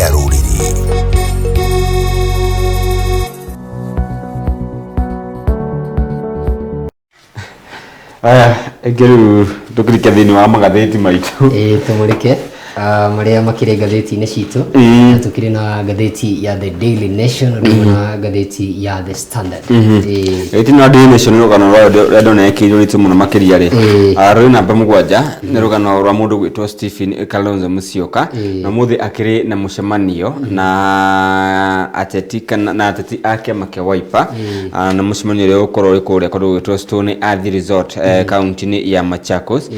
Rĩa rũrĩrĩ. Aya, ĩngĩ rĩu tũkĩrike thĩinĩ wa magathĩti maitũ. Ĩĩ tũmũrĩke marĩa makĩrĩ ngathĩti-inĩ citũ. Na tũkĩrĩ na ngathĩti ya The Daily Nation ũndũ ũmwe na ngathĩti ya The Standard. Ĩĩ. Ĩtina wa Daily Nation nĩ rũgano rwayo rũrĩa ndona ĩkĩrĩirwo ritũ mũno makĩria rĩ. Rũrĩ namba 7 nĩ rũgano rwa mũndũ gwĩtwo Stephen Kalonzo Musyoka na ũmũthĩ akĩrĩ na mũcemanio na ateti kana na ateti a kĩama kĩa Wiper. Na mũcemanio ũrĩa ũgũkorwo ũrĩ kũrĩa kũndũ gwĩtwo Stone Earth Resort kaunti-inĩ ya Machakos.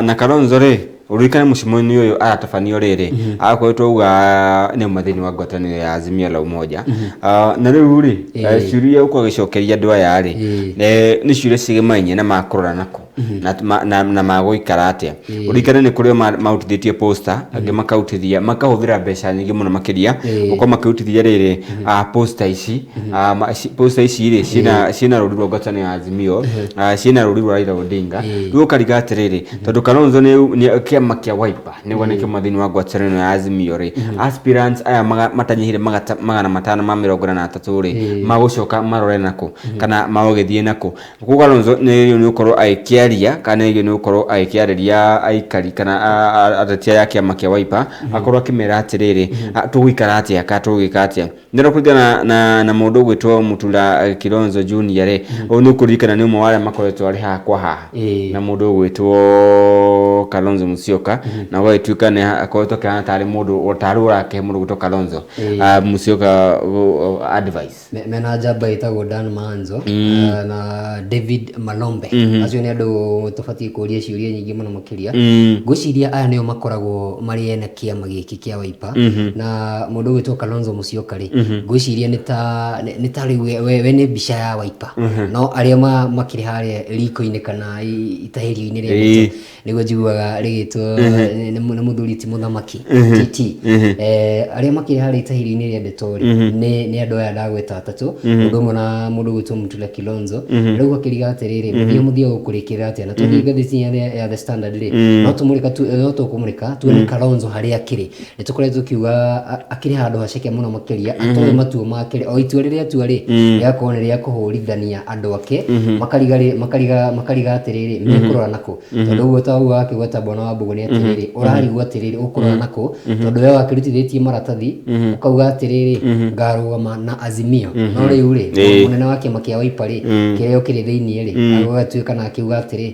Na Kalonzo rĩ, ũririkane mũcemanio ũyũ aratabanio rĩrĩ akoretwo auga nĩ auma thĩinĩ wa ngwatanĩro ya Azimio la Umoja. Na rĩu rĩ, ciũria ũkorwo agĩcokeria andũ aya rĩ, nĩ ciũria cigemaine na makũrora nakũ na magũikara atĩa. Ũririkane nĩ kũrĩ o marutithĩtie poster, angĩ makarutithia makahũthĩra mbeca nyingĩ mũno makĩria gũkorwo makĩrutithia rĩrĩ poster ici. Poster ici rĩ, ciĩna rũri rwa ngwatanĩro ya Azimio, ciĩna rũri rwa Raila Odinga. Rĩu ũkariga atĩrĩrĩ, tondũ Kalonzo nĩ kĩama kĩa Wiper nĩguo nĩkĩo thĩinĩ wa ngwatanĩro ya Azimio rĩ, aspirants aya matanyihire 543 rĩ, magũcoka marore nakũ kana magũgĩthiĩ nakũ. Koguo Kalonzo nĩ nĩ gũkorwo agĩkĩaria kana nĩ gũkorwo agĩkĩarĩria aikari kana ateti aya a kĩama kĩa Wiper, akorwo akĩmera atĩrĩrĩ, tũgũikara atĩa kana tũgwĩka atĩa. Ndĩrenda kũringana na mũndũ ũgwĩtwo Mũtura Kilonzo Junior rĩ, ũyũ nĩ ũkũririkana nĩ ũmwe wa arĩa makoretwo arĩ haha kwa haha na mũndũ ũgwĩtwo Kalonzo Musyoka, na gũgagĩtuĩka nĩ akoretwo akĩhana tarĩ mũndũ tarĩ ũrakĩhe mũndũ ũgwĩtwo Kalonzo Musyoka advice. Mena njamba ĩtagwo Dan Manzo na David Malombe. Acio nĩ andũ tũbatiĩ kũria ciũria nyingĩ mũno makĩria. Ngwĩciria aya nĩo makoragwo marĩ ene kĩama gĩkĩ kĩa Wiper. Na mũndũ ũgwĩtwo Kalonzo Musyoka rĩ, ngwĩciria nĩ ta rĩu we nĩ mbica ya Wiper. No arĩa makĩrĩ harĩa riko-inĩ kana itahĩrio-inĩ rĩa mĩtĩ, nĩguo njiguaga rĩgĩtwo nĩ mũthuri ti mũthamaki TT. Arĩa makĩrĩ harĩa itahĩrio-inĩ rĩa ndeto rĩ, nĩ andũ aya ndagweta atatũ, ũndũ ũmwe na mũndũ ũgwĩtwo Mutula Kilonzo. Rĩu gakĩriga atĩrĩrĩ, mũthia mũthia ũkũrĩkĩrĩra atĩa? Na tũthiĩ ngathĩti ya The Standard rĩ, no tũkũmũrĩka tuone Kalonzo harĩa akĩrĩ. Nĩ tũkoretwo tũkiuga akĩrĩ handũ haceke mũno makĩria, atoĩ matua make, o itua rĩrĩa atua rĩ, rĩgakorwo nĩ rĩa kũhũrithania andũ ake, makariga atĩrĩrĩ, mekũrora nakũ? Tondũ ũguo ta ũguo wakĩgweta Bwana Wambũgũ nĩ atĩrĩrĩ, ũrarigwo atĩrĩrĩ, ũkũrora nakũ? Tondũ we wakĩrutithĩtie maratathi, ũkauga atĩrĩrĩ, ngarũgama na Azimio. No rĩu rĩ, mũnene wa kĩama kĩa Wiper rĩ, kĩrĩa ũkĩrĩ thĩiniĩ rĩ, agatuĩka na akiuga atĩrĩ,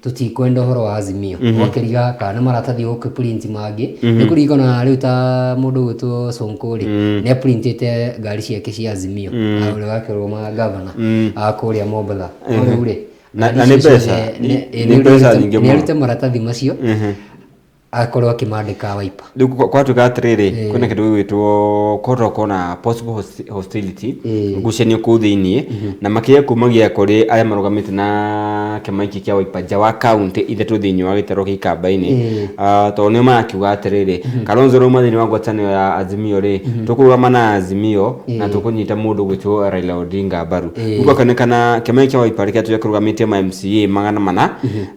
tũtikwenda ũhoro wa Azimio. Ũgakĩriga kana nĩ maratathi ũgũkĩ print mangĩ. Nĩ kũririkana rĩu ta mũndũ ũgwĩtwo Sonko rĩ, nĩ aprintĩte ngari ciake cia Azimio, ũrĩa wakĩrũgama gavana kũrĩa Mombatha. No rĩu rĩ, Na nĩ mbeca, nĩ mbeca nyingĩ mũno. Nĩ arute maratathi macio akorwo akĩmandĩka Wiper. Rĩu kwatuĩka atĩrĩrĩ, kwĩna kĩndũ gĩgwĩtwo kũhota gũkorwo na possible hostility, ngucanio kũu thĩiniĩ, na makĩria kumagia kũrĩ arĩa marũgamĩte na kĩama gĩkĩ kĩa Wiper nja wa kaũntĩ ithatũ thĩiniĩ wa gĩtarũ gĩa Ikamba-inĩ. Tondũ nĩo marakiuga atĩrĩrĩ, Kalonzo rauma thĩiniĩ wa ngwatanĩro ya Azimio rĩ, tũkũrũgama na Azimio na tũkũnyita mũndũ ũgwĩtwo Raila Odinga mbaru. Rĩu gũkonekana kĩama gĩkĩ kĩa Wiper kĩrĩa kĩrũgamĩtie ma MCA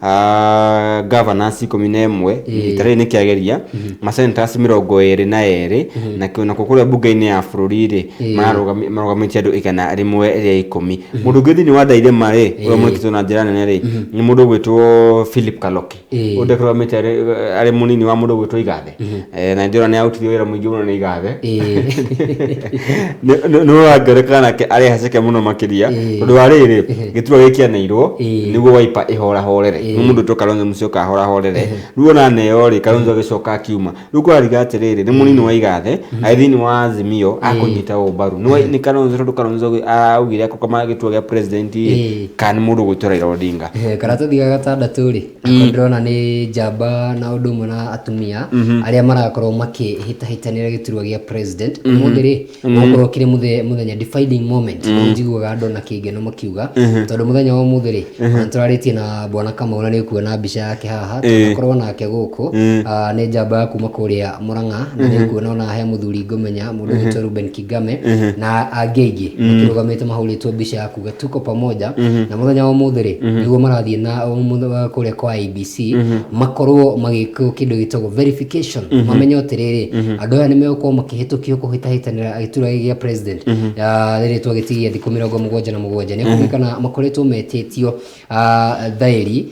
400, governors 11, rita rĩrĩ nĩ kĩageria, ma senators 22, nakuo kũrĩa mbunge-inĩ ya bũrũri rĩ, marũgamĩtie andũ 110. Mũndũ ũngĩ thĩinĩ wa Dailema rĩ, ũrĩa ũmũrĩkĩtwo na njĩra nene rĩ, nĩ mũndũ ũgwĩtwo Philip Kaloki. Ũrĩa ũrũgamĩte arĩ mũnini wa mũndũ ũgwĩtwo Igathe. Na ndĩrona nĩ arutithio wĩra mũingĩ mũno nĩ Igathe. Nĩ ũrangereka nake arĩ haceke mũno makĩria. Tondũ wa rĩrĩ, gĩturwa gĩkĩ kĩaneirwo nĩguo Wiper ĩhorahorere. Nĩ mũndũ ũgwĩtwo Kalonzo Musyoka ahorahorere. Rĩu ona aneo rĩ, Kalonzo agĩcoka akiuma. Rĩu kũrariga atĩrĩrĩ, nĩ mũnini wa Igathe, arĩ thĩinĩ wa Azimio, akũnyita ũ mbaru. Nĩ Kalonzo tondũ Kalonzo augire akũrũgama gĩturwa gĩa president ĩ, kana nĩ mũndũ ũgwĩtwo Raila Odinga. Karatathi ga gatandatũ rĩ, nako ndĩrona nĩ njamba na ũndũ ũmwe na atumia arĩa marakorwo makĩhĩtahĩtanĩra gĩturwa gĩa president. Ũmũthĩ rĩ, ũgũkorwo ũkĩrĩ mũthenya defining moment. Nĩguo njiguaga andũ na kĩngeno makiuga, tondũ mũthenya wa ũmũthĩ rĩ, ona nĩtũrarĩtie na bwana Kamau na nĩũkuona mbica yake haha, tũnakorwo nake gũkũ. Nĩ njamba ya kuma kũrĩa Murang'a, na nĩ kuona ona he mũthuri ngũmenya, mũndũ gwĩtwo Ruben Kigame na angĩ aingĩ makĩrũgamĩte mahũrĩtwo mbica ya kuga tuko pamoja. Na mũthenya wa ũmũthĩ rĩ, nĩguo marathiĩ na kũrĩa kwa IEBC makorwo magĩkwo kĩndũ gĩtagwo verification, mamenye atĩrĩrĩ, andũ aya nĩ megũkorwo makĩhĩtũkio kũhĩtahĩtanĩra gĩturwa gĩkĩ gĩa president. Rĩrĩ twagĩtigia thikũ 77, nĩ kũririkana makoretwo metĩtio thaĩri,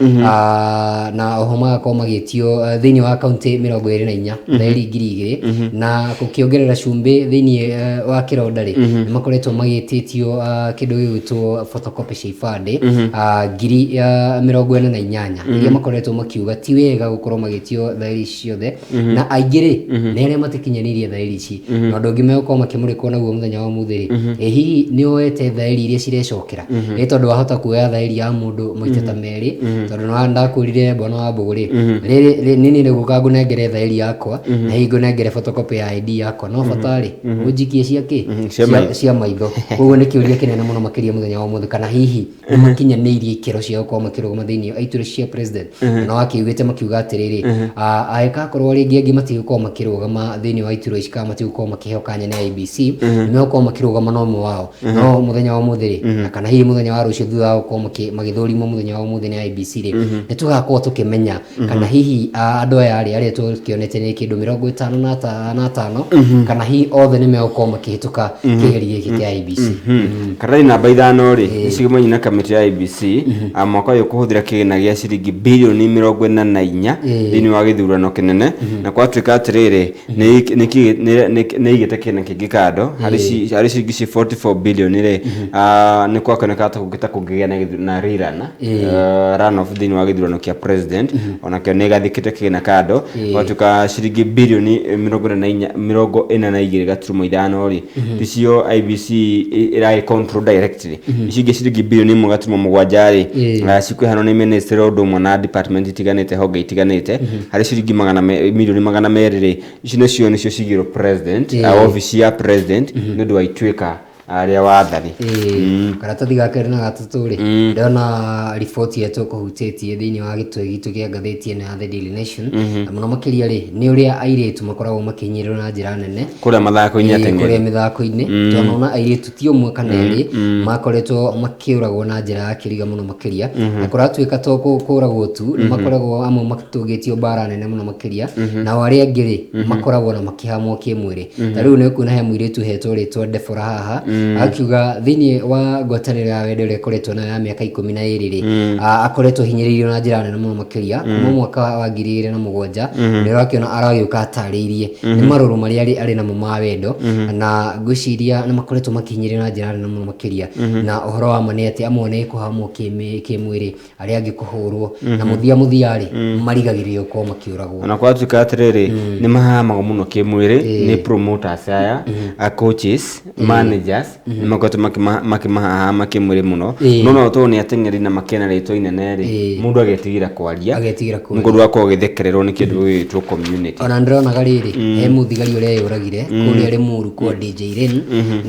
na oho magakorwo magĩtio thĩinĩ wa kaunti 24 thaĩri 2000, na gũkĩongerera cumbĩ thĩinĩ wa kĩronda rĩ, nĩ makoretwo magĩtĩtio kĩndũ gĩgwĩtwo photocopy cia ibandĩ 48,000, iria makoretwo makiuga ti wega gũkorwo magĩtio thaĩri ici ciothe, na aingĩ rĩ nĩ arĩa matakinyanĩirie thaĩri ici. Na ũndũ ũngĩ megũkorwo makĩmũrĩkwo naguo mũthenya wa ũmũthĩ rĩ, ĩ hihi nĩ woete thaĩri iria cirecokera? Ĩ tondũ wahota kuoya thaĩri ya mũndũ maita ta merĩ, tondũ nĩ ndakwĩrire bwana wa mbũgũ rĩ, rĩrĩ nini nĩ gũka ngũnengere thaĩri yakwa na hihi ngũnengere photocopy ya ID yakwa, no bata rĩ ũnjikie cia kĩ? Cia maitho. Cia maitho. Koguo nĩ kĩũria kĩnene mũno makĩria mũthenya wa ũmũthĩ, kana hihi nĩ makinyanĩirie ikĩro cia gũkorwo makĩrũgama thĩinĩ wa iturwa cia president. Na wakĩugĩte makiuga atĩrĩrĩ, angĩgakorwo rĩngĩ angĩ matigũkorwo makĩrũgama thĩinĩ wa iturwa ici kana matigũkorwo makĩheo kanya nĩ IEBC, nĩ megũkorwo makĩrũgama na ũmwe wao. No mũthenya wa ũmũthĩ rĩ, na kana hihi mũthenya wa rũciũ thutha wa gũkorwo magĩthũrimwo mũthenya wa ũmũthĩ nĩ IEBC rĩ, nĩ tũgakorwo tũkĩmenya kana hihi andũ aya rĩ, arĩa tũkĩonete nĩ kĩndũ 55, kana hihi othe nĩ megũkorwo makĩhĩtũka kĩgerio gĩkĩ kĩa IEBC. Karatathi namba 5 rĩ, nĩcigĩmanyio na kamĩtĩ ya IEBC mwaka ũyũ kũhũthĩra kĩgĩna gĩa ciringi birioni 44 thĩinĩ wa gĩthurano kĩnene, na gwatuĩka atĩrĩrĩ, nĩ igĩte kĩgĩna kĩngĩ kando harĩ ciringi ci 44 billion rĩ, nĩ gwakĩoneka ta kũngĩgĩa na rerun, runoff thĩinĩ wa gĩthurano kĩa president, onakĩo nĩ gathĩkĩte kĩgĩna kando, gwatuĩka ciringi birioni 44, 42.5 rĩ, ticio IEBC ĩragĩ control directly. Ici ingĩ ciringi birioni 1.7 rĩ, cikũheanwo nĩ ministry o ũndũ ũmwe na department itiganĩte, honge itiganĩte. Harĩ ciringi milioni 200 rĩ, ici nĩcio cigĩrwo president, obici ya president, nĩ ũndũ wa ituĩka rĩa wathani. Karatathi ga kerĩ na gatatũ rĩ, ndĩrona riboti ĩrĩa tũkũhutĩtie thĩinĩ wa gĩtwe gitũ kĩa ngathĩti ĩno ya The Daily Nation, na mũno makĩria rĩ, nĩ ũrĩa airĩtu makoragwo makĩhinyĩrĩrio na njĩra nene kũrĩa mathako-inĩ, ateng'eri kũrĩa mĩthako-inĩ. Twanona airĩtu ti ũmwe kana erĩ makoretwo makĩũragwo na njĩra ya kĩriga mũno makĩria, na kũratuĩka to kũragwo tu, nĩ makoragwo amwe matũngĩtio mbara nene mũno makĩria, nao arĩa angĩ rĩ, makoragwo na makĩhamwo kĩmwĩrĩ. Ta rĩu nĩ ũkuona he mũirĩtu hetwo rĩtwa Deborah haha, akiuga thĩinĩ wa ngwatanĩro ya wendo ĩrĩa ĩkoretwo nayo ya mĩaka 12 rĩ, akoretwo hinyĩrĩirio na njĩra nene mũno makĩria kuma mwaka wa 2007. Nĩ ũrakĩona aragĩũka atarĩirie nĩ marũrũ marĩa arĩ namo ma wendo, na ngwĩciria nĩ makoretwo makĩhinyĩrĩrio na njĩra nene mũno makĩria. Na ũhoro wa ma nĩ atĩ amwe nĩ kũhamwo kĩmwĩrĩ, arĩa angĩ kũhũrwo, na mũthia mũthia rĩ, marigagĩrĩrio gũkorwo makĩũragwo. Ona kwatuĩka atĩrĩrĩ, nĩ mahamagwo mũno kĩmwĩrĩ nĩ promoters aya, coaches, managers, nĩ makoretwo makĩmahahama kĩmwĩrĩ mũno. No tondũ nĩ ateng'eri na makena rĩtwa inene rĩ, mũndũ agetigĩra kwaria. Agetigĩra kwaria. Nĩ ũndũ wa gũkorwo agĩthekererwo nĩ kĩndũ gĩgwĩtwo community. Ona ndĩronaga rĩrĩ, he mũthigari ũreyũragire kũrĩa Limuru kwa DJ Lane,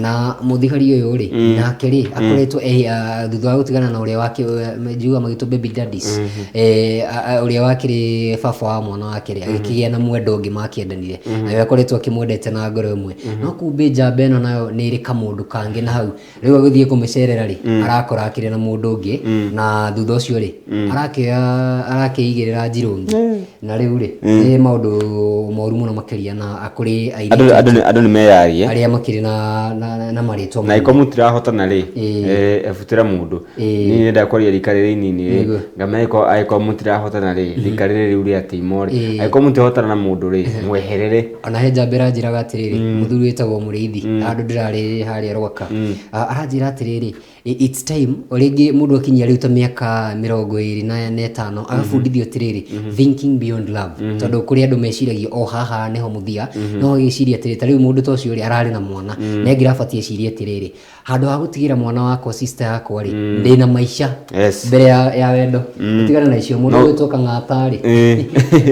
na mũthigari ũyũ rĩ, nake rĩ, akoretwo thutha wa gũtigana na ũrĩa wake njiguaga magĩtwo baby daddies, ũrĩa wakĩrĩ baba wa mwana wake rĩ, agĩkĩgĩa na mwendwa ũngĩ makĩendanire, nawe akoretwo akĩmwendete na ngoro ĩmwe, no kumbe njamba ĩno nayo nĩ ĩrĩ kamũndũ kangĩ na hau. Rĩu agĩthiĩ kũmĩcerera rĩ, arakora akĩrĩ na mũndũ ũngĩ, na thutha ũcio rĩ, arakĩoya arakĩigĩrĩra njirũngi, na rĩu rĩ, nĩ maũndũ moru mũno makĩria na kũrĩ airĩtu Andũ nĩ meyarie arĩa makĩrĩ na marĩtwa na iko mũtirahotana rĩ, ebutĩra mũndũ. Niĩ nyendaga kwaria rika rĩrĩ inini rĩ, ngamenya angĩkorwo mũtirahotana rĩ, rika rĩrĩ rĩu rĩa timo rĩ, angĩkorwo mũtirahotana na mũndũ rĩ, mweherere. Ona he njamba ĩranjĩraga atĩrĩrĩ, mũthuri wĩtagwo Mũrĩithi, handũ ndĩrarĩ harĩa Rwaka, aranjĩra atĩrĩrĩ, it's time rĩngĩ mũndũ akinyia rĩu ta mĩaka 25 agabundithio atĩrĩrĩ, thinking beyond love, tondũ kũrĩ andũ meciragia o haha nĩho mũthia, no agĩciria atĩrĩ, ta rĩu mũndũ ta ũcio rĩ, ararĩ na mwana, nĩ angĩrabatie ecirie atĩrĩrĩ, handũ ha gũtigĩra mwana wakwa sister yakwa rĩ, ndĩna maica mbere ya wendo, gũtigana na icio. Mũndũ ũgwĩtwo Kang'ata rĩ,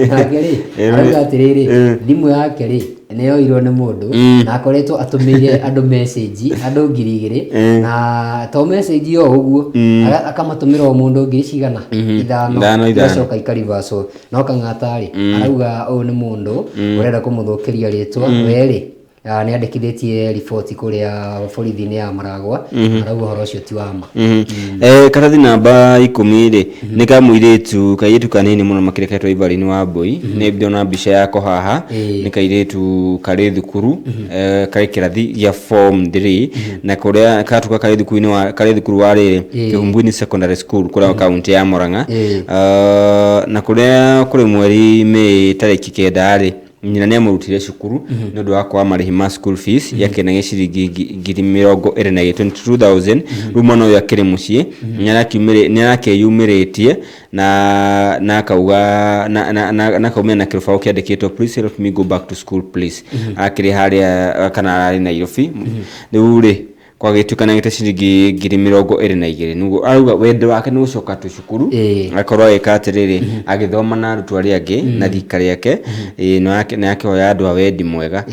nake rĩ, arauga atĩrĩrĩ, thimũ yake rĩ, Nĩ yoirwo nĩ mũndũ na akoretwo atũmĩire andũ message, andũ 2000, na to message o ũguo, akamatũmĩra o mũndũ ngiri cigana? Ithano. Ithano, ithano. Igacoka ikarivaco. No Kang'ata rĩ, arauga ũyũ nĩ mũndũ ũrenda kũmũthũkĩria rĩtwa. We rĩ, nĩ andĩkithĩtie riboti kũrĩa borithi-inĩ ya Maragwa, arauga ũhoro ũcio ti wa ma. Karatathi namba 10 rĩ, nĩ ka mũirĩtu, kairĩtu kanini mũno makĩria ketwo Ivarini wa Mbui. Nĩ ndĩrona mbica yako haha. Nĩ kairĩtu karĩ thukuru, karĩ kĩrathi gĩa form 3, na kũrĩa katuka karĩ thukuru-inĩ wa karĩ thukuru wa rĩrĩ Kĩhumbuini Secondary School kũrĩa kaunti ya Murang'a. Na kũrĩa kũrĩ mweri Mĩĩ tarĩki 9 rĩ, nyina nĩ amũrutire cukuru nĩ ũndũ wa kwaga marĩhi ma school fees yakĩnagia ciringi 22,000, 22,000. Rĩu mwana ũyũ akĩrĩ mũciĩ, nĩ arakĩyumĩrĩtie na akauga na akaumĩra na kĩrũbaũ kĩandĩkĩtwo "Please help me go back to school please". Akĩrĩ harĩa kana ararĩ Nairobi. Rĩu rĩ, kwagĩtuĩka nĩ agĩte ciringi 22,000, nĩguo arauga wendo wake nĩ gũcoka tu cukuru, akorwo agĩka atĩrĩrĩ, agĩthoma na arutwo arĩa angĩ na rika rĩake. Nĩ akĩhoya andũ a wendi mwega.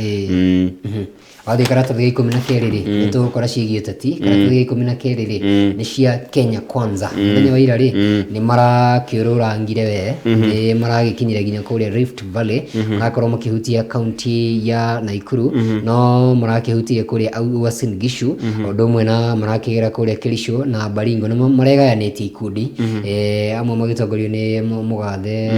Wathiĩ karatathi ga 12 rĩ, nĩ tũgũkora ciĩgiĩ ũteti. Karatathi ga 12 rĩ, nĩ cia Kenya Kwanza. Mũthenya wa ira rĩ, nĩ marakĩũrũrangire we, nĩ maragĩkinyire nginya kũrĩa Rift Valley, marakorwo makĩhutia kaunti ya Naikuru, no marakĩhutirie kũrĩa Uasin Gishu, ũndũ ũmwe na marakĩgera kũrĩa Kericho na Baringo. Nĩ maregayanĩtie ikundi, amwe magĩtongorio nĩ Mũgathe,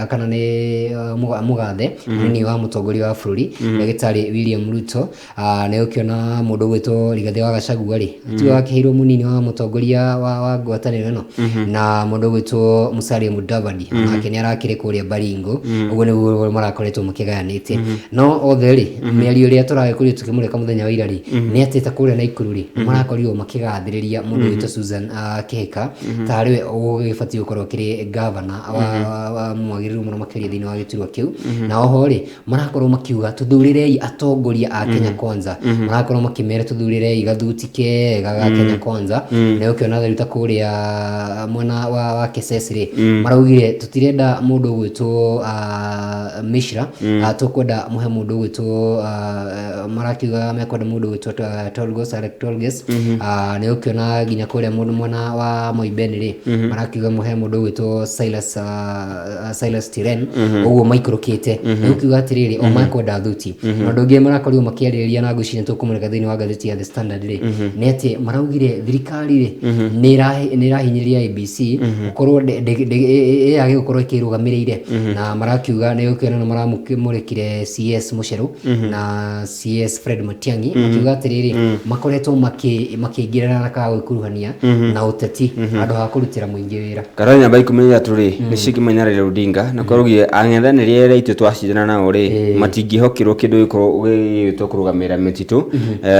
kana nĩ Mũgathe mũnini wa mũtongoria wa bũrũri, ndagĩtarĩ William Ruto. Nĩ ũkĩona mũndũ ũgwĩtwo Rigathĩ wa Gachagua rĩ, tiwe wakĩheirwo mũnini wa mũtongoria wa ngwatanĩro ĩno, na mũndũ ũgwĩtwo Musalia Mudavadi onake nĩ arakĩrĩ kũrĩa Baringo. Ũguo nĩguo marakoretwo makĩgayanĩte. No othe rĩ, mĩario ĩrĩa tũragĩkorirwo tũkĩmũrĩka mũthenya wa ira rĩ, nĩ atĩ ta kũrĩa Naikuru rĩ, marakorirwo makĩgathĩrĩria mũndũ ũgwĩtwo Susan Kihika tarĩ we ũgĩbatiĩ gũkorwo akĩrĩ gavana wa mwagĩrĩru mũno makĩria thĩinĩ wa gĩturwa kĩu. Na oho rĩ, marakorwo makiuga tũthurĩrei atongoria a Kenya Kwanza, marakorwo makĩmera tũthurĩrei gathuti kega ga Kenya Kwanza. Na ũkĩona rĩu ta kũrĩa mwena wa Kesesi rĩ, maraugire tũtirenda mũndũ ũgwĩtwo Mishra, tũkwenda mũhe mũndũ ũgwĩtwo, marakiuga mekwenda mũndũ ũgwĩtwo Tolgos, Alec Tolgos. Nĩ ũkĩona nginya kũrĩa mũndũ mwena wa Moiben rĩ, marakiuga mũhe mũndũ ũgwĩtwo Silas Tiren. Ũguo maikũrũkĩte nĩ ũkiuga atĩrĩrĩ, o mekwenda thuti. Na ũndũ ũngĩ marakorirwo makĩarĩrĩria na ngwĩciria tũkũmũrĩka thĩinĩ wa ngathĩti ya The Standard rĩ, nĩ atĩ maraugire thirikari rĩ, nĩ ĩrahinyĩrĩria IEBC gũkorwo ĩyage gũkorwo ĩkĩrũgamĩrĩire. Na marakiuga nĩ ũkĩona nĩ maramũrĩkire CS Mucheru na CS Fred Matiang'i, makiuga atĩrĩrĩ, makoretwo makĩingĩrana na kana gwĩkuruhania na ũteti handũ ha kũrutĩra mũingĩ wĩra. Karatathi namba 13 rĩ, nĩ ciĩkĩmaina Raila Odinga na kwarugire ang'ethanĩri arĩa ithuĩ twacindana nao rĩ, matingĩhokerwo kĩndũ gĩkorwo gĩgĩtwo kũrũgamĩrĩra mĩtitũ,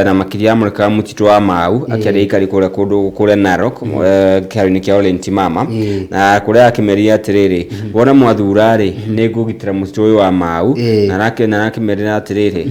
na makĩria amũrĩkaga mũtitũ wa Mau akĩaria aikari kũrĩa kũndũ kũrĩa Narok, kĩharo-inĩ kĩa Ole Ntimama, na kũrĩa akĩmerire atĩrĩrĩ, wona mwathura rĩ, nĩ ngũgitĩra mũtitũ ũyũ wa Mau. Na arakĩmerĩra atĩrĩrĩ,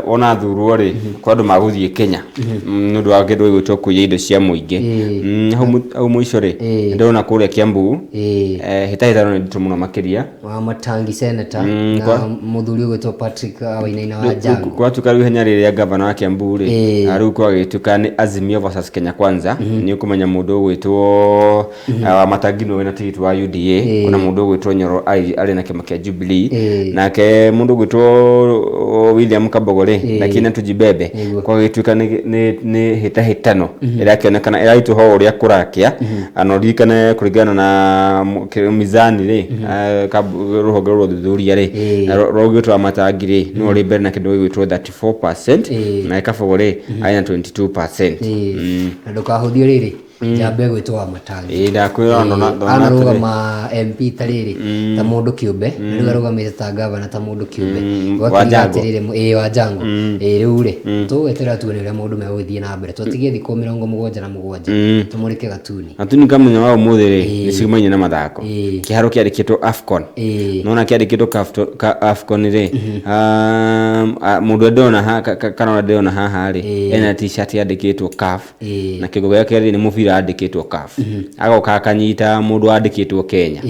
wona thurwo rĩ, kwa andũ magũthiĩ Kenya nĩ ũndũ wa kĩndũ gĩgwĩtwo kũiya indo cia mũingĩ. Hau mũico rĩ, ndĩrona kũrĩa Kiambu hĩtahĩtano nĩ nditũ mũno makĩria. Wa Matangi senator na mũthuri ũgwĩtwo Patrick Wainaina wa Jango. Kwatuĩka rĩu ihenya rĩrĩa gavana wa Kiambu rĩ, rĩu kwagĩtuĩka nĩ Azimio versus Kenya Kwanza. Nĩ ũkũmenya mũndũ ũgwĩtwo wa Matangi nĩwe wĩna tigiti wa UDA, kuna mũndũ ũgwĩtwo Nyoro arĩ na kĩama kĩa Jubilee, nake mũndũ ũgwĩtwo William Kabogo rĩ, na Kina Tujibebe. Kwagĩtuĩka nĩ hĩtahĩtano ĩrakĩonekana ĩraritũha o ũrĩa kũrakĩa. Na ũririkane kũringana na mizani rĩ, rũhonge rwa ũthuthuria rĩ, rũgwĩtwo wa Matangi rĩ, nĩwe ũrĩ mbere na kĩndũ gĩgwĩtwo 34%, nake Kabogo rĩ, arĩ na 22%. Na ndũkahũthie rĩrĩ njamba ĩgwĩtwo wa Matangi. Ĩĩ, ndakwĩra ndona Anarũgama MP ta rĩrĩ ta mũndũ kĩũmbe, na rĩu arũgamĩte ta gavana ta mũndũ kĩũmbe. Wa Ũgakiuga Jango. atĩrĩrĩ, ĩĩ, wa Jango. Ĩĩ, rĩu rĩ, tũgweterera tuone ũrĩa maũndũ megũgĩthiĩ na mbere. Twatigie thikũ 77 tũmũrĩke gatuni. Gatuni ka mũthenya wa ũmũthĩ rĩ, nĩ cigĩmainie na mathako. Kĩharo kĩandĩkĩtwo AFCON. Nona kĩandĩkĩtwo AFCON rĩ, mũndũ ũrĩa ndĩrona kana ũrĩa ndĩrona haha rĩ, ena t-shirt yandĩkĩtwo CAF, na kĩongo gĩake rĩ, nĩ mũbira. mũbira andĩkĩtwo CAF agoka akanyita mũndũ wandĩkĩtwo Kenya,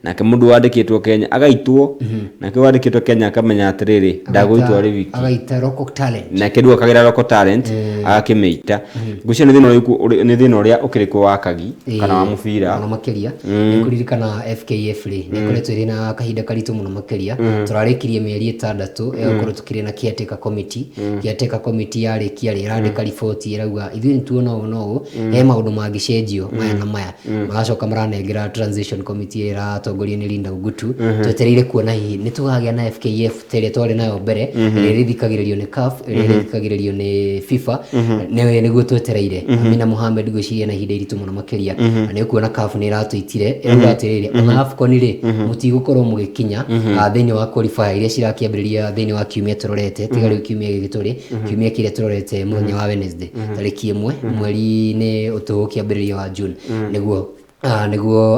nake mũndũ wandĩkĩtwo Kenya agaitwo, nake wandĩkĩtwo Kenya akamenya atĩrĩrĩ, ndagũitwo arĩ wiki. Agaita local talent. Nake rĩu akagĩra local talent agakĩmĩita. Ngwĩciria nĩ thĩna ũrĩkũ, nĩ thĩna ũrĩa ũkĩrĩ kuo wa kagi kana wa mũbira? Mũno makĩria nĩ kũririkana FKF rĩ, nĩ ĩkoretwo ĩrĩ na kahinda karitũ mũno makĩria. Tũrarĩkirie mĩeri 6 ya gũkorwo tũkĩrĩ na caretaker committee. Caretaker committee yarĩkia rĩ, ĩrandĩka riboti ĩrauga ithuĩ nĩ tuona ũũ na ũũ, he maũndũ mangĩcenjio maya na maya. Maracoka maranengera transition committee ĩrĩa ĩratongorio nĩ Linda Ugutu. Twetereire kuona hihi nĩ tũkagĩa na FKF ta ĩrĩa twarĩ nayo mbere, ĩrĩa ĩrĩthikagĩrĩrio nĩ CAF, ĩrĩa ĩrĩthikagĩrĩrio nĩ FIFA. Nĩguo twetereire. Amina Mohamed ngwĩciria na ihinda iritũ mũno makĩria, na nĩ ũkuona CAF nĩ ĩratũitire ĩrauga atĩrĩrĩ, ona AFCON rĩ, mũtigũkorwo mũgĩkinya thĩinĩ wa qualifier iria cirakĩambĩrĩria thĩinĩ wa kiumia tũrorete, tiga rĩu kiumia gĩkĩ tũrĩ, kiumia kĩrĩa tũrorete mũthenya wa Wednesday tarĩki 1 mweri-inĩ ũtũgũkĩambĩrĩria wa June, nĩguo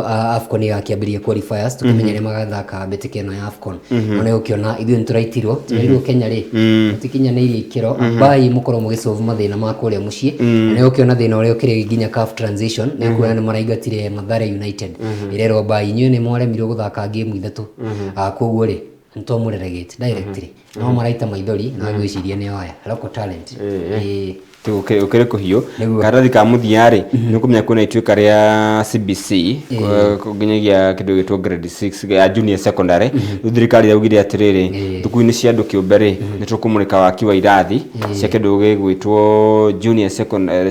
AFCON ĩgakĩambĩrĩria qualifiers, tũkĩmenya arĩa magathaka mbĩtĩka ĩno ya AFCON. No nĩ ũkĩona ithuĩ nĩ tũraitirwo, tũrerirwo Kenya rĩ, mũtikinyanĩirie ikĩro, ambai mũkorwo mũgĩsolve mathĩna ma kũrĩa mũciĩ. Na nĩ ũkĩona thĩna ũrĩa ũkĩrĩ nginya CAF transition, nĩ ũkuona nĩ maraingatire Mathare United, ĩrerwo ambai inyuĩ nĩ mwaremirwo gũthaka game 3, koguo rĩ nĩ twamũrelegate directly. No maraita maithori na ngwĩciria nĩ aya local talent. Ũkĩrĩ kũhiũ. Nĩguo. Karatathi ka mũthia rĩ, nĩ ũkũmenya kwĩna ituĩka rĩa CBC nginyagia kĩndũ gĩtwo grade 6 ya junior secondary. Rĩu thirikari yaugire atĩrĩrĩ, thukuru-inĩ cia andũ kĩũmbe rĩ, nĩ tũkũmũrĩka waki wa irathi cia kĩndũ gĩgwĩtwo junior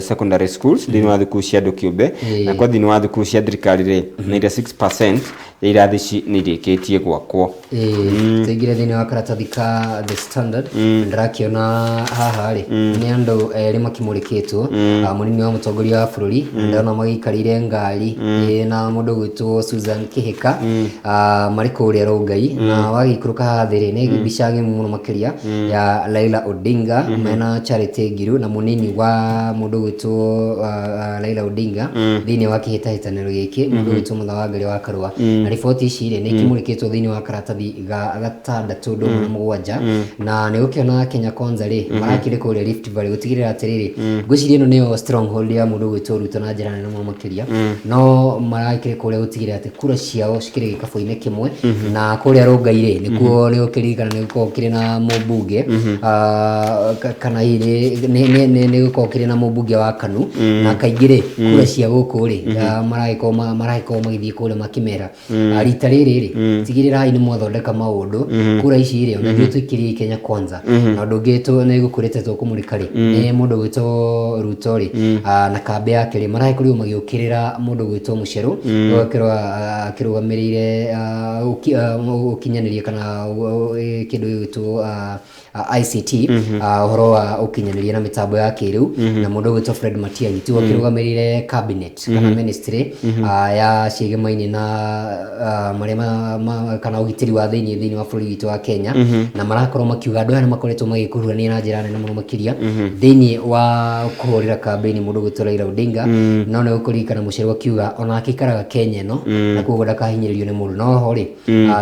secondary schools thĩinĩ wa thukuru cia andũ kĩũmbe, na kwa thĩinĩ wa thukuru cia thirikari rĩ, 96% ya irathi ici nĩ irĩkĩtie gwakwo. Tũingĩre thĩinĩ wa karatathi ka The Standard. Ndĩrakĩona haha rĩ, nĩ andũ erĩ makĩmũrĩkĩtwo, mũnini wa mũtongoria wa bũrũri, ndĩrona magĩikarĩire ngari na mũndũ ũgwĩtwo Susan Kĩhĩka, marĩ kũrĩa Rongai. Na wagĩikũrũka haha thĩ rĩ, nĩ mbica ng'emu mũno makĩria ya Raila Odinga mena Charity Ngiru na mũnini wa mũndũ ũgwĩtwo Raila Odinga thĩinĩ wa kĩhĩtahĩtanĩro gĩkĩ, mũndũ ũgwĩtwo Mũtha wa Ngarĩ wa Karũa. Na riboti ici rĩ, nĩ ikĩmũrĩkĩtwo thĩinĩ wa karatathi ga 6 ndũma na 7. Na nĩ ũkĩona Kenya Kwanza rĩ, marakĩrĩ kũrĩa Rift Valley gũtigĩrĩra atĩrĩrĩ, ngwĩciria ĩno nĩyo stronghold ya mũndũ ũgwĩtwo Ruto na njĩra nene mũno makĩria, no marakĩrĩ kũrĩa gũtigĩrĩra atĩ kura ciao cikĩrĩ gĩkabũ-inĩ kĩmwe. Na kũrĩa Rongai rĩ, nĩkuo nĩ ũkĩririkana nĩ gũkoragwo kĩrĩ na mũmbunge, kana hihi nĩ gũkoragwo kĩrĩ na mũmbunge wa KANU, na kaingĩ rĩ, kura cia gũkũ rĩ, maragĩkorwo magĩthiĩ kũrĩa makĩmera, rita rĩrĩ rĩ, tigĩrĩrai nĩ mwathondeka maũndũ, kura ici rĩ, ona ithuĩ tũikĩrie Kenya Kwanza. Na ũndũ ũngĩ nĩ gũkũrĩte tũkũmũrĩka rĩ, nĩ mũndũ ũgwĩtwo Ruto rĩ, na kambĩ yake rĩ, maragĩkorirwo magĩũkĩrĩra mũndũ ũgwĩtwo Mũcerũ akĩrũgamĩrĩire ũkinyanĩria kana kĩndũ gĩgwĩtwo ICT, ũhoro wa ũkinyanĩria na mĩtambo ya kĩrĩu, na mũndũ ũgwĩtwo Fred Matiang'i tiwe ũkĩrũgamĩrĩire cabinet kana ministry ya ciĩgemainĩ na marĩa kana ũgitĩri wa thĩinĩ wa bũrũri witũ wa Kenya. Na marakorwo makiuga andũ aya nĩ makoretwo magĩkuruhania na njĩra nene mũno makĩria thĩinĩ wa kũhũrĩra kambĩini mũndũ ũgwĩtwo Raila Odinga. No nĩ ũkũririkana Mũcerũ akiuga onake aikaraga Kenya ĩno na koguo ndakahinyĩrĩrio nĩ mũndũ. No ho rĩ,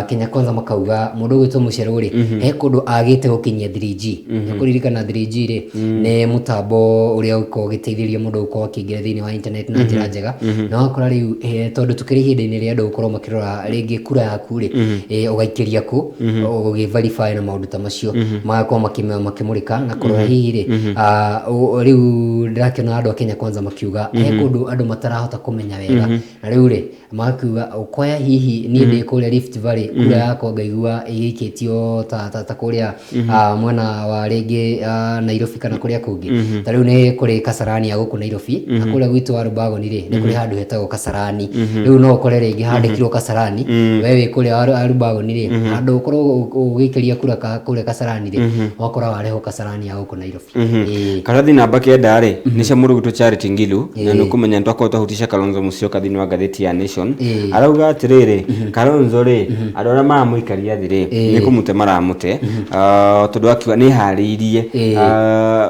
Kenya Kwanza makauga mũndũ ũgwĩtwo Mũcerũ rĩ, he kũndũ agĩte gũkinyia 3G. Nĩ kũririkana 3G rĩ, nĩ mũtambo ũrĩa ũkoragwo ũgĩteithĩrĩria mũndũ gũkorwo akĩingĩra thĩinĩ wa internet na njĩra njega. Na wakora rĩu, tondũ tũkĩrĩ ihinda-inĩ rĩa andũ gũkorwo makĩrora rĩngĩ kura yaku rĩ, ũgaikĩria kũ, ũgĩ verify na maũndũ ta macio, magakorwo makĩmũrĩka na kũrora hihi rĩ, rĩu ndĩrakĩona andũ a Kenya Kwanza makiuga he kũndũ andũ matarahota kũmenya wega. Na rĩu rĩ, makiuga ũkoya hihi niĩ ndĩ kũrĩa Rift Valley, kura yakwa ngaigua ĩgĩikĩtio ta kũrĩa mwena wa rĩngĩ Nairobi kana kũrĩa kũngĩ. Ta rĩu nĩ kũrĩ Kasarani ya gũkũ Nairobi, na kũrĩa gwitũ wa Rubagoni rĩ, nĩ kũrĩ handũ hetagwo Kasarani. Rĩu no ũkore rĩngĩ handĩkirwo Kasarani, we wĩ kũrĩa wa Rubagoni rĩ, handũ ũkorwo ũgĩikĩria kura kũrĩa Kasarani rĩ, wakora warehwo Kasarani ya gũkũ Nairobi. Karatathi namba 9 rĩ, nĩ cia mũndũ gwĩtwo Charity Ngilu, na nĩ ũkũmenya nĩtwakorwo twahutisha Kalonzo Musyoka thĩinĩ wa ngathĩti ya Nation. Arauga atĩrĩrĩ, Kalonzo rĩ, andũ arĩa maramũikaria thĩ rĩ, nĩ kũmũte maramũte, tondũ akiuga nĩ harĩirie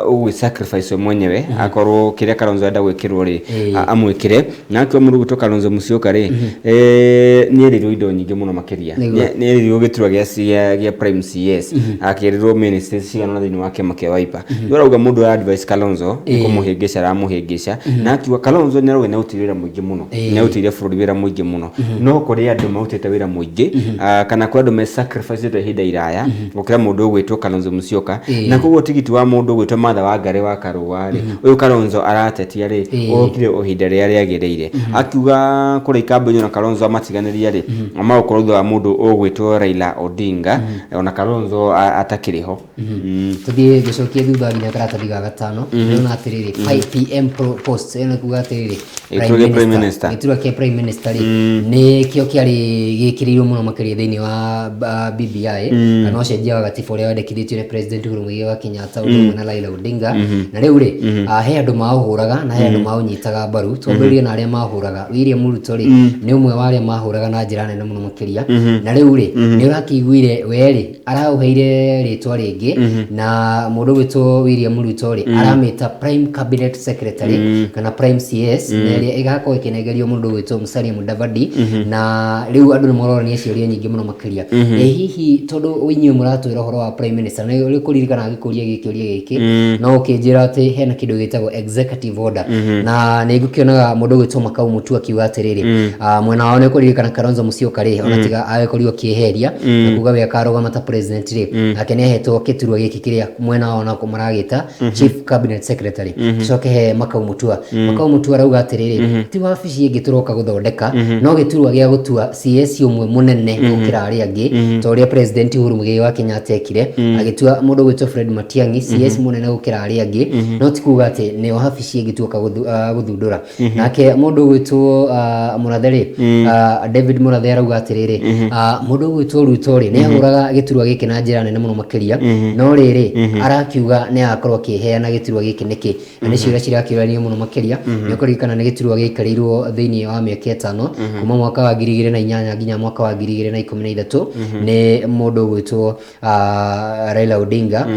gũgĩ sacrifice we mwenyewe akorwo kĩrĩa Kalonzo enda gwĩkĩrwo rĩ, amwĩkĩre. Na akiuga mũndũ gwĩtwo Kalonzo Musyoka rĩ, nĩ erĩirwo indo nyingĩ mũno makĩria, nĩ erĩirwo gĩturwa gĩa Prime CS, akĩrĩrwo ministry cigana ũna thĩinĩ wa kĩama kĩa Wiper. Rĩu arauga mũndũ ũrĩa advice Kalonzo nĩ kũmũhĩngĩca aramũhĩngĩca, na akiuga Kalonzo nĩ arauga nĩ arutire wĩra mũingĩ mũno, nĩ arutĩire bũrũri wĩra mũingĩ mũno, no kũrĩ andũ marutĩte wĩra mũingĩ kana kũrĩ andũ me sacrifice ihinda iraya gũkĩra mũndũ ũgwĩtwo Kalonzo Musyoka. Na koguo tigiti wa mũndũ ũgwĩtwo Martha Wangari wa Karũa rĩ, ũyũ Kalonzo aratetia rĩ, ũkire o ihinda rĩrĩa rĩagĩrĩire. Akiuga kũrĩa ikambĩ-inĩ ona Kalonzo amatiganĩria rĩ, magũkorwo thutha wa mũndũ ũgwĩtwo Raila Odinga ona Kalonzo atakĩrĩ ho. Tũthiĩ ngũcokie thutha nginya karatathi ga gatano. Ndĩrona atĩrĩrĩ, 5 pm post ĩno kuga atĩrĩrĩ, Gĩturwa gĩa Prime Minister. Gĩturwa kĩa Prime Minister rĩ, nĩkĩo kĩarĩ gĩkĩrĩirwo mũno makĩria thĩinĩ wa BBI kana ũcenjia wa gatiba ũrĩa wendekithĩtio nĩ President Uhuru Muigai wa Kenyatta ũndũ ũmwe na Raila Odinga. Na rĩu rĩ, he andũ maũhũraga na he andũ maũnyitaga mbaru. Twambĩrĩrie na arĩa mahũraga. William Ruto rĩ, nĩ ũmwe wa arĩa mahũraga na njĩra nene mũno makĩria. Na rĩu rĩ, nĩ ũrakĩiguire we rĩ, araũheire rĩtwa rĩngĩ, na mũndũ ũgwĩtwo William Ruto rĩ, aramĩta Prime Cabinet Secretary kana Prime CS, na ĩrĩa ĩgakorwo ĩkĩnengerio mũndũ ũgwĩtwo Musalia Mudavadi. Na rĩu andũ nĩ marorania ciũria nyingĩ mũno makĩria, ĩ hihi tondũ inyuĩ mũratwĩra ũhoro wa Prime Minister, na ũrĩ kũririkana ngĩkũria gĩkĩũria gĩkĩ, no ũkĩnjĩra atĩ hena kĩndũ gĩtagwo executive order, na nĩ ngũkĩonaga mũndũ ũgwĩtwo Makau Mutua akiuga atĩrĩrĩ, mwena wao nĩ kũririkana Kalonzo Musyoka rĩ, ona tiga agĩkorirwo akĩeheria na kuga we akarũgama ta president rĩ, nake nĩ ahetwo gĩturwa gĩkĩ kĩrĩa mwena wao nako maragĩta Chief Cabinet Secretary. Coke he Makau Mutua. Makau Mutua arauga atĩrĩrĩ, ti wabici ĩngĩ tũroka gũthondeka, no gĩturwa gĩa gũtua CS ũmwe mũnene gũkĩra arĩa angĩ, ta ũrĩa President Uhuru Muigai wa Kenyatta ekire agĩtua mũndũ ũgwĩtwo Fred Matiang'i CS mũnene gũkĩra arĩa angĩ, no ti kuga atĩ nĩ wabici ĩngĩ tuoka gũthundũra. Nake mũndũ ũgwĩtwo Mũrathe rĩ, David Mũrathe arauga atĩrĩrĩ, mũndũ ũgwĩtwo Ruto rĩ, nĩ ahũraga gĩturwa gĩkĩ na njĩra nene mũno makĩria, no rĩrĩ, arakiuga nĩ agakorwo akĩheana gĩturwa gĩkĩ nĩkĩ? Na nĩ ciũria cirakĩũranio mũno makĩria. Nĩ ũkũririkana nĩ gĩturwa gĩaikarĩirwo thĩinĩ wa mĩaka 5 kuma mwaka wa 2008 nginya mwaka wa 2013 nĩ mũndũ ũgwĩtwo Raila Odinga,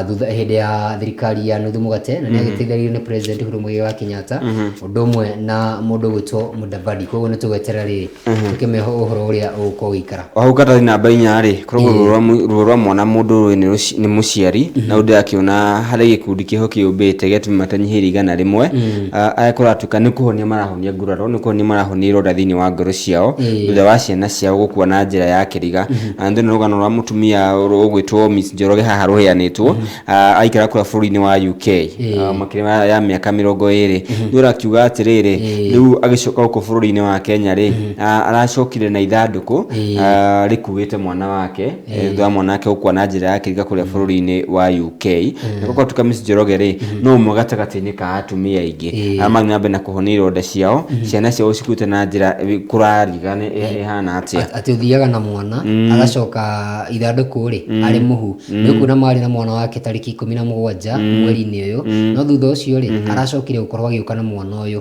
thutha hĩndĩ ya thirikari ya nuthu mũgate, na nĩ agĩteithĩrĩirio nĩ President Uhuru Muigai wa Kenyatta ũndũ ũmwe na mũndũ ũgwĩtwo Mudavadi. Koguo nĩ tũgweterera rĩrĩ tũkĩmeho ũhoro ũrĩa ũgũkorwo ũgĩikara. O hau karatathi namba 4 rĩ, koragwo ruo rwa mwana mũndũ ũyũ nĩ mũciari, na ũndũ ndĩrakĩona harĩ gĩkundi kĩho kĩũmbĩte gĩa atumia matanyihĩire 100, arĩa kũratuĩka nĩ kũhonia marahonia nguraro, nĩ kũhonia marahonia ironda thĩinĩ wa ngoro ciao thutha wa ciana ciao gũkua na njĩra ya kĩriga. Na nĩ rũgano rwa mũtumia ũgwĩtwo Miss Njoroge haha rũheanĩtwo, aikara kũrĩa bũrũri-inĩ wa UK makĩria ya mĩaka 20. Nĩ ũrakiuga atĩrĩrĩ, rĩu agĩcoka gũkũ bũrũri-inĩ wa Kenya rĩ, aracokire na ithandũkũ rĩkuĩte mwana wake thutha wa mwana wake gũkua na njĩra ya kĩriga kũrĩa bũrũri-inĩ wa UK. Na gũgatuĩka Miss Njoroge rĩ, no ũmwe gatagatĩ-inĩ ka atumia aingĩ arĩa marathiĩ na mbere na kũhonia ironda ciao, ciana ciao cikuĩte na njĩra kũrariga nĩ ĩhana atĩa. Atĩ ũthiaga na mwana agacoka ithandũkũ rĩ arĩ mũhu. Nĩ ũkuona marĩ na mwana wake tarĩki 17 mweri-inĩ ũyũ, no thutha ũcio rĩ, aracokire gũkorwo agĩũka na mwana ũyũ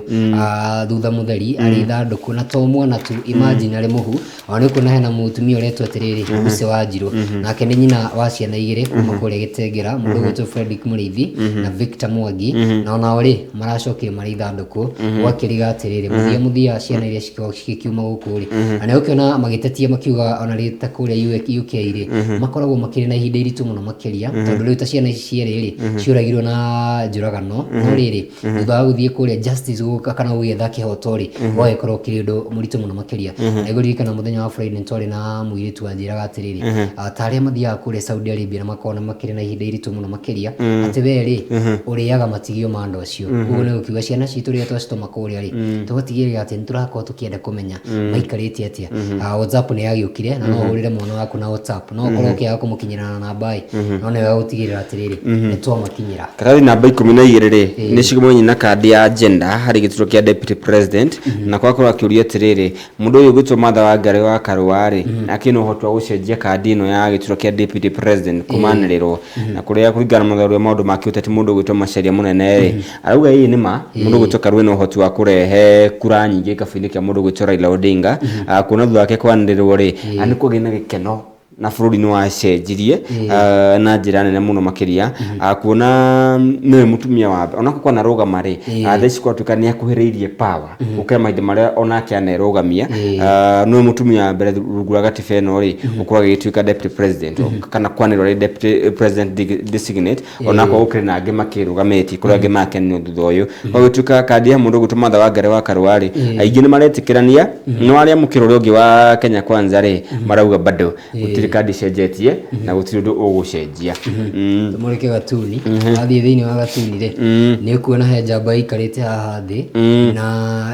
thutha mũtheri arĩ ithandũkũ, na to mwana tu, imagine arĩ mũhu. Ona nĩ ũkuona hena mũtumia ũretwo atĩrĩrĩ, Lucy Wanjirũ, nake nĩ nyina wa ciana igĩrĩ kuma kũrĩa Gĩtengera, mũndũ ũgwĩtwo Fredrick Mũrĩithi na Victor Mwangi, na onao rĩ, maracokire marĩ ithandũkũ. Ũgakĩriga atĩrĩrĩ, mũthia mũthia ciana iria cikoragwo cigĩkiuma gũkũ rĩ, na nĩ ũkĩona magĩtetia makiuga ona rĩ ta kũrĩa UK rĩ, makoragwo makĩrĩ na ihinda iritũ mũno makĩria, tondũ rĩu ta ciana ici cierĩ rĩ, ciũragirwo na njũragano, no rĩrĩ, thutha wa gũthiĩ kũrĩa justice gũka kana gũgĩetha kĩhoto rĩ, ũgagĩkorwo ũkĩrĩ ũndũ mũritũ mũno makĩria. Na ngũririkana mũthenya wa Friday twarĩ na mũirĩtu wanjĩraga atĩrĩrĩ, ta arĩa mathiaga kũrĩa Saudi Arabia na makoragwo makĩrĩ na ihinda iritũ mũno makĩria, atĩ we rĩ, ũrĩaga matigio ma andũ acio. Ũguo nĩ gũkiuga ciana citũ rĩrĩa twacitũma kũrĩa rĩ, tũgatigĩrĩra atĩ nĩ tũrakorwo tũkĩenda kũmenya maikarĩte atĩa. WhatsApp nĩ yagĩũkire na no ũhũrĩre mwana waku na WhatsApp, no ũkorwo ũkĩaga kũmũkinyĩra na namba ĩ, no nĩ wega gũtigĩrĩra atĩrĩrĩ, nĩ twamakinyĩra. Karatathi namba 12 rĩ, nĩ cigomanyi na kandi ya gender harĩ gĩturwa kĩa Deputy President, na kwakorwo akĩũria atĩrĩrĩ, mũndũ ũyũ ũgwĩtwo Martha Wangari wa Karũa rĩ, akĩrĩ na ũhoti wa gũcenjia kandi ĩno ya gĩturwa kĩa Deputy President kũmanĩrĩrwo, na kũrĩa kũringana na ũrĩa maũndũ ma kĩũteti mũndũ ũgwĩtwo Macharia Mũnene rĩ, arauga ĩĩ nĩ ma mũndũ ũgwĩtwo Karua ena ũhoti wa kũrehe kura nyingĩ gĩkabũ-inĩ kĩa mũndũ ũgwĩtwo Raila Odinga, kuona thutha wake kwanĩrĩrwo rĩ, nĩ kwagĩa na gĩkeno. Na bũrũri nĩ wacenjirie na njĩra nene mũno makĩria. Kuona nĩwe mũtumia wa mbere onakorwo kwanarũgama rĩ, thaa ici kwatuĩka nĩ akuhĩrĩirie power gũkĩra mahinda marĩa onake anerũgamia. Nĩwe mũtumia wa mbere rungu rwa gatiba ĩno rĩ gũkorwo agĩgĩtuĩka deputy president kana kwanĩrwo arĩ deputy president designate, onakorwo gũkĩrĩ na angĩ makĩrũgamĩtie kũrĩ angĩ makenio thutha ũyũ. Gwagĩtuĩka kandi ya mũndũ ũgwĩtwo Martha Wangari wa Karũa rĩ, aingĩ nĩ maretĩkĩrania, no arĩa mũkĩra ũrĩa ũngĩ wa Kenya Kwanza rĩ marauga bado gũtirĩ kandi cenjetie na gũtirĩ ũndũ ũgũcenjia. Tũmũrĩke gatuni. Wathiĩ thĩinĩ wa gatuni rĩ, nĩ ũkuona he njamba ĩikarĩte haha thĩ na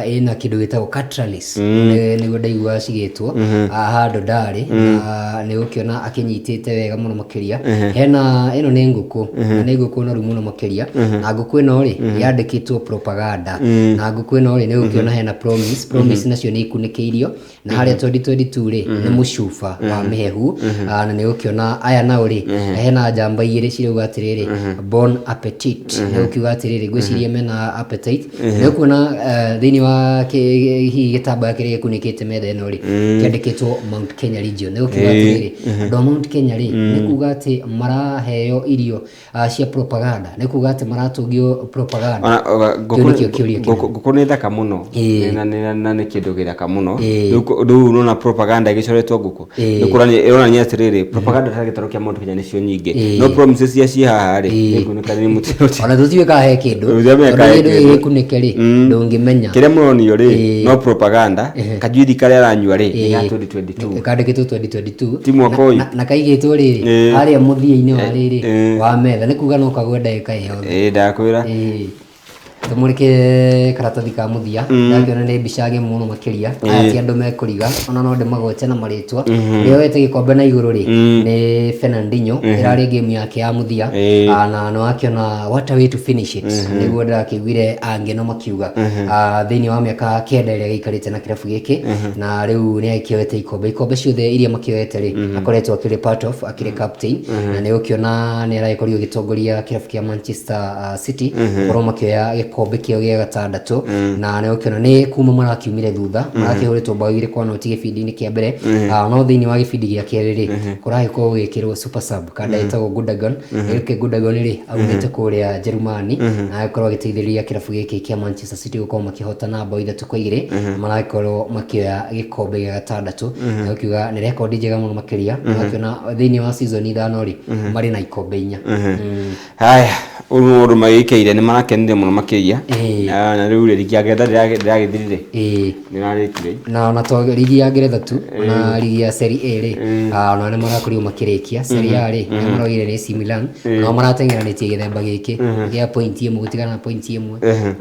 ĩna kĩndũ gĩtagwo cutleries. Nĩguo ndaigua cigĩtwo haha handũ ndarĩ, na nĩ ũgũkĩona akĩnyitĩte wega mũno makĩria. Hena ĩno nĩ ngũkũ, na nĩ ngũkũ noru mũno makĩria, na ngũkũ ĩno rĩ yandĩkĩtwo propaganda, na ngũkũ ĩno rĩ nĩ ũgũkĩona hena promise. Promise nacio nĩ ikunĩkĩirio, na harĩa 2022 rĩ nĩ mũcuba wa mĩhehu. Na nĩ ũgũkĩona aya nao rĩ hena njamba igĩrĩ cirauga atĩrĩrĩ, "Bon appetit." Nĩ ũkiuga atĩrĩrĩ, ngwĩciria mena appetite. Nĩ ũkuona thĩinĩ wa hihi gĩtambaya kĩrĩa gĩkunĩkĩte metha ĩno rĩ kĩandĩkĩtwo Mount Kenya region. Nĩ ũkiuga atĩrĩrĩ, andũ a Mount Kenya rĩ nĩ kuga atĩ maraheo irio cia propaganda, nĩ kuga atĩ maratũngio propaganda. Ona Kĩu nĩkĩo kĩũria kĩnene. Ngũkũ nĩ thaka mũno. Na nĩ kĩndũ gĩthaka mũno. Rĩu ũrona propaganda ĩgĩcoretwo ngũkũ. Nĩ kũronania, ĩronania atĩrĩrĩ, propaganda ta gĩtarũ kĩa Mount Kenya nĩcio nyingĩ, no promises iria ciĩ haha rĩ nĩ ngunĩkani nĩ mũtĩ. Ona tũtiũĩ kana he kĩndũ. Tũtiũĩ kana he Tondũ kĩndũ kĩndũ. gĩkunĩke rĩ ndũngĩmenya. Kĩrĩa mũronio rĩ no propaganda. Kajuithi karĩa aranyua rĩ nĩ ga 2022. Kandĩkĩtwo 2022. Ti mwaka ũyũ. Na kaigĩtwo rĩrĩ harĩa mũthia-inĩ wa rĩrĩ wa metha, nĩ kuga no kagwe ndagĩka ĩyothe. Ĩĩ, ndakwĩra. Ĩĩ. Tũmũrĩke karatathi ka mũthia. Ndakĩona nĩ mbica ng'emu mũno makĩria. Aya ti andũ mekũriga, ona no ndĩmagwete na marĩtwa. Ũrĩa wete gĩkombe na igũrũ rĩ nĩ Fernandinho, ĩrarĩ game yake ya mũthia. Na nĩ wakĩona what a way to finish it, nĩguo ndĩrakĩiguire angĩ no makiuga. Thĩinĩ wa mĩaka 9 ĩrĩa gĩikarĩte na kĩrabu gĩkĩ, na rĩu nĩ agĩkĩoete ikombe ciothe iria makĩoete rĩ akoretwo akĩrĩ part of, akĩrĩ captain, na nĩ ũkĩona nĩ aragĩkorirwo agĩtongoria kĩrabu kĩa Manchester City gũkorwo makĩoya gĩkombe kĩao gĩa gatandatũ. Na nĩ ũkĩona nĩ kuma marakiumire thutha, marakĩhũrĩtwo bao 2-0 gĩbindi-inĩ kĩa mbere. No thĩinĩ wa gĩbindi gĩa kerĩ rĩ kũragĩkorwo gũgĩkĩrwo super sub kanda ĩtagwo Gundogan. Ilkay Gundogan rĩ aumĩte kũrĩa Jerumani na agĩkorwo agĩteithĩrĩria kĩrabu gĩkĩ kĩa Manchester City gũkorwo makĩhotana bao 3-2, na maragĩkorwo makĩoya gĩkombe gĩa gatandatũ, na ũkiuga nĩ rekondi njega mũno makĩria. Na ũkĩona thĩinĩ wa season 5 rĩ marĩ na ikombe 4. Haya, ũyũ maũndũ magĩkĩire nĩ marakenire mũno makĩria. Na rĩu rĩ, rigi ya Ngeretha ndĩragĩthirire, nĩ ĩrarĩkire. Na ona to rigi ya Ngeretha tu, ona rigi ya Serie A rĩ ona nĩ marakorirwo makĩrĩkia. Serie A rĩ nĩ maraugire nĩ AC Milan, nao marateng'eranĩtie gĩthemba gĩkĩ gĩa point 1, gũtigana na point 1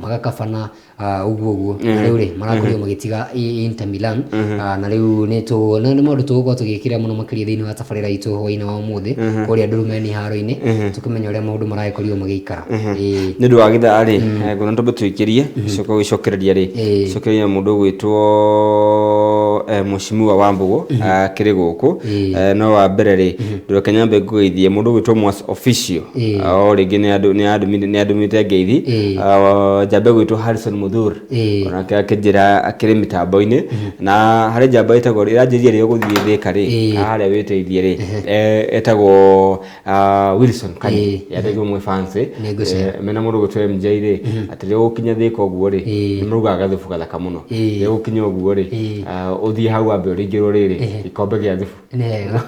magakabana ũguo ũguo. Na rĩu rĩ marakorirwo magĩtiga Inter Milan. Na rĩu nĩ tũ na nĩ maũndũ tũgũkorwo tũgĩkĩra mũno makĩria thĩinĩ wa tabarĩra itũ hwaĩ-inĩ wa ũmũthĩ kũrĩa Ndurumeni haro-inĩ, tũkĩmenya ũrĩa maũndũ maragĩkorirwo magĩikara. Nĩ ũndũ wa gĩthaa rĩ, nguona twambe tũikĩrie coka gũcokereria rĩ cokereria mũndũ ũgwĩtwo Mheshimiwa Wambũgũ akĩrĩ gũkũ. No wa mbere rĩ, ndũreke nyambe ngũgeithie mũndũ ũgwĩtwo Mwas Official. O rĩngĩ nĩ andũmĩte ngeithi. Njambe gwĩtwo Harrison Muthur, onake akĩnjĩra akĩrĩ mĩtambo-inĩ, na harĩ njamba ĩtagwo ĩranjĩria rĩo gũthiĩ Thĩka rĩ harĩa wĩteithie rĩ, etagwo Wilson Kanyi, yandĩkwo mwĩ fancy. Nĩngũcera. Mena mũndũ ũgwĩtwo MJ rĩ, atĩ rĩrĩa ũgũkinya Thĩka ũguo rĩ nĩ marugaga gathubu gathaka mũno. Rĩrĩa ũgũkinya ũguo rĩ ũthiĩ hau wambe ũringĩrwo rĩrĩ gĩkombe gĩa thubu. Nĩ wega.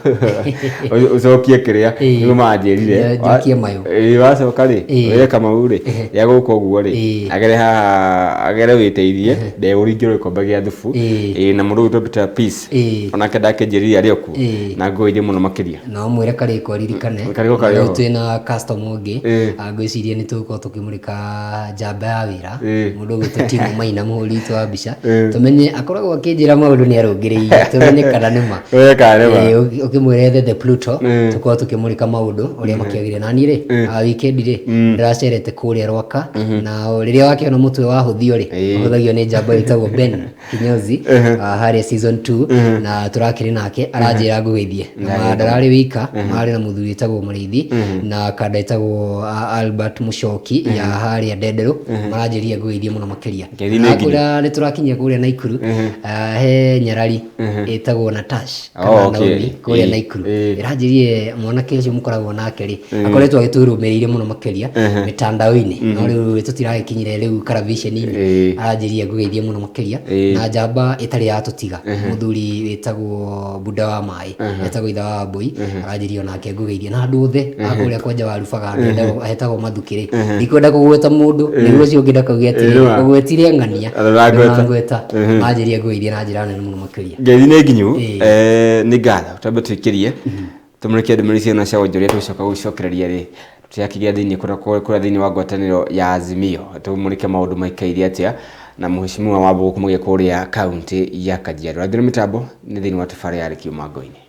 Ũcokie kĩrĩa nĩguo manjĩrire. Njokie mayũ. Ĩĩ, wacoka rĩ wĩre Kamau rĩ rĩa gũka ũguo rĩ agere haha agere wĩteithie ndegũringĩrwo gĩkombe gĩa thubu. Ĩĩ, na mũndũ ũgwĩtwo Peter Peace onake ndakĩnjĩrire arĩ o kuo na ngũgeithie mũno makĩria. Na ũmwĩre karĩko aririkane. Karĩko karĩ Rĩu oho. twĩna customer ũngĩ. Ngwĩciria nĩ tũgũkorwo tũkĩmũrĩka njamba ya wĩra, mũndũ ũgwĩtwo Timo Maina, mũhũri witũ wa mbica, tũmenye akoragwo akĩnjĩra maũndũ nĩ arũngĩrĩirie, tũmenye kana nĩ ma. Ũmenye kana nĩ ma. Ũkĩmwĩra ethe the Pluto, tũkorwo tũkĩmũrĩka maũndũ ũrĩa makĩagĩrĩire. Na niĩ rĩ weekend rĩ ndĩracerete kũrĩa Rwaka, na rĩrĩa wakĩona mũtwe wahũthio rĩ ũhũthagio nĩ njamba ĩtagwo Ben Kinyozi harĩa season 2, na tũrakĩrĩ nake aranjĩra ngũgeithie. Na ndararĩ wika, marĩ na mũthuri wĩtagwo Mũrĩithi na kanda ĩtagwo Albert Mũcoki ya harĩa Ndenderũ, maranjĩria ngũgeithie mũno makĩria. Ngeithi nĩ Na nginyu. kũrĩa nĩ tũrakinyia kũrĩa Naikuru, he Nyarari ĩtagwo Natash Oh, kana okay. Naomi kũrĩa Naikuru. Ĩranjĩrire mwanake ũcio mũkoragwo nake rĩ, akoretwo agĩtũrũmĩrĩire mũno makĩria mĩtandao-inĩ, no rĩu tũtiragĩkinyire rĩu karaviceni-inĩ. Aranjĩrire ngũgeithie mũno makĩria na njamba ĩtarĩ yatũtiga, mũthuri wĩtagwo Buda wa maĩ, etagwo ithe wa Wambũi, aranjĩrire onake ngũgeithie na andũ othe a kũrĩa kwanja wa Rubaga andũ etagwo Mathukĩrĩ. Ndikwenda kũgweta mũndũ nĩguo ũcio ũngĩ ndakauge atĩrĩ Nĩma. ũgwetire ng'ania. Ndũrangweta. Ndũrangweta. Anjĩrire ngũgeithie na njĩra nene mũno makĩria. Ngeithi nĩ nginyu. Ĩĩ. Nĩ ngatho twambe twĩkĩrie tũmũrĩkie ndũmĩrĩri ciana cia wonjoria tũgĩcoka gũcokereria rĩ tũtiakĩgĩa thĩinĩ kũrĩa thĩinĩ wa ngwatanĩro ya Azimio tũmũrĩke maũndũ maikaire atĩa na mũheshimiwa wa Wambũgũ kũmũgĩa kũrĩa kaunti ya Kajiado. Rathĩra mĩtambo nĩ thĩinĩ wa tabarĩra ya Rĩkiuma Ngo-inĩ.